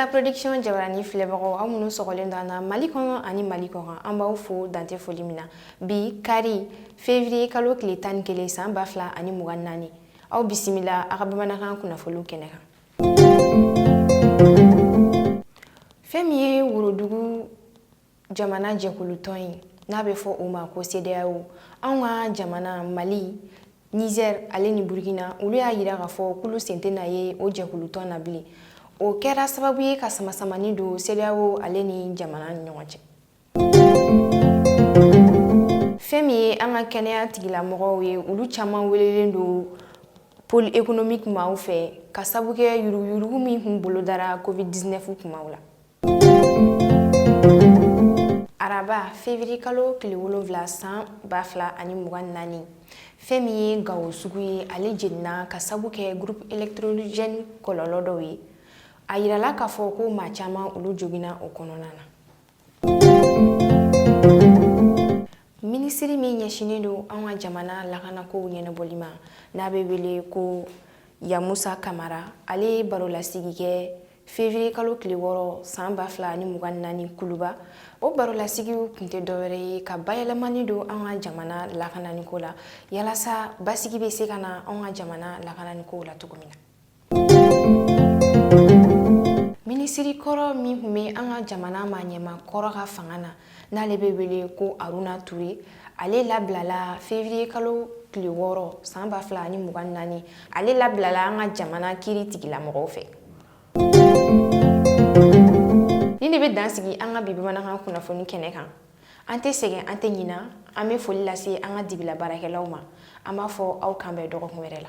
Malifa Production jabarani filɛbagaw, aw minnu sɔgɔlen don an na Mali kɔnɔ ani Mali kɔkan, an b'aw fo dan tɛ foli min na. Bi kari, février kalo tile 11 san 2024, aw bisimila aw ka bamanankan kunnafoniw kɛnɛ kan. Fɛn min ye worodugu jamana jɛkulutɔn ye, n'a bɛ fɔ o ma ko CEDEAO, anw ka jamana Mali, Niger ale ni Burkina, olu y'a yira k'a fɔ k'olu sen tɛna ye o jɛkulutɔn na bilen. O kɛra sababu ye ka samasamani don CEDEAO ale ni jamana ni ɲɔgɔn cɛ. Fɛn min ye an ka kɛnɛya tigilamɔgɔw ye, olu caman welelen don pôle économique maaw fɛ ka sabu kɛ yuruguyurugu min kun bolodara COVID-19 kumaw la. Araba, février kalo tile 7 san 2024, fɛn min ye Gawo sugu ye, ale jenina ka sabu kɛ groupe électrogène kɔlɔlɔ dɔw ye. A yirala k'a fɔ ko maa caman, olu joginna o kɔnɔna na. Minisiri min ɲɛsinnen don an ka jamana lakanakow ɲɛnabɔli ma, n'a bɛ wele ko Yamusa Kamara, ale ye barolasigi kɛ février kalo tile 6 san 2024 Kuluba. O barolasigiw kun tɛ dɔwɛrɛ ye ka bayɛlɛmani don an ka jamana lakananiko la, yalasa basigi bɛ se ka na an ka jamana lakananikow la cogo min na. Minisiri kɔrɔ min tun bɛ an ka jamana maa ɲɛmaa kɔrɔ ka fanga na, n'ale bɛ wele ko Aruna Ture, ale labilala février kalo tile 6 san 2024. Ale labilala an ka jamana kiiri tigilamɔgɔw fɛ. Nin de bɛ dan sigi an ka bi bamanankan kunnafoni kɛnɛ kan. An tɛ sɛgɛn, an tɛ ɲina. An bɛ foli lase an ka dibila baarakɛlaw ma. An b'a fɔ aw k'an bɛn dɔgɔkun wɛrɛ la.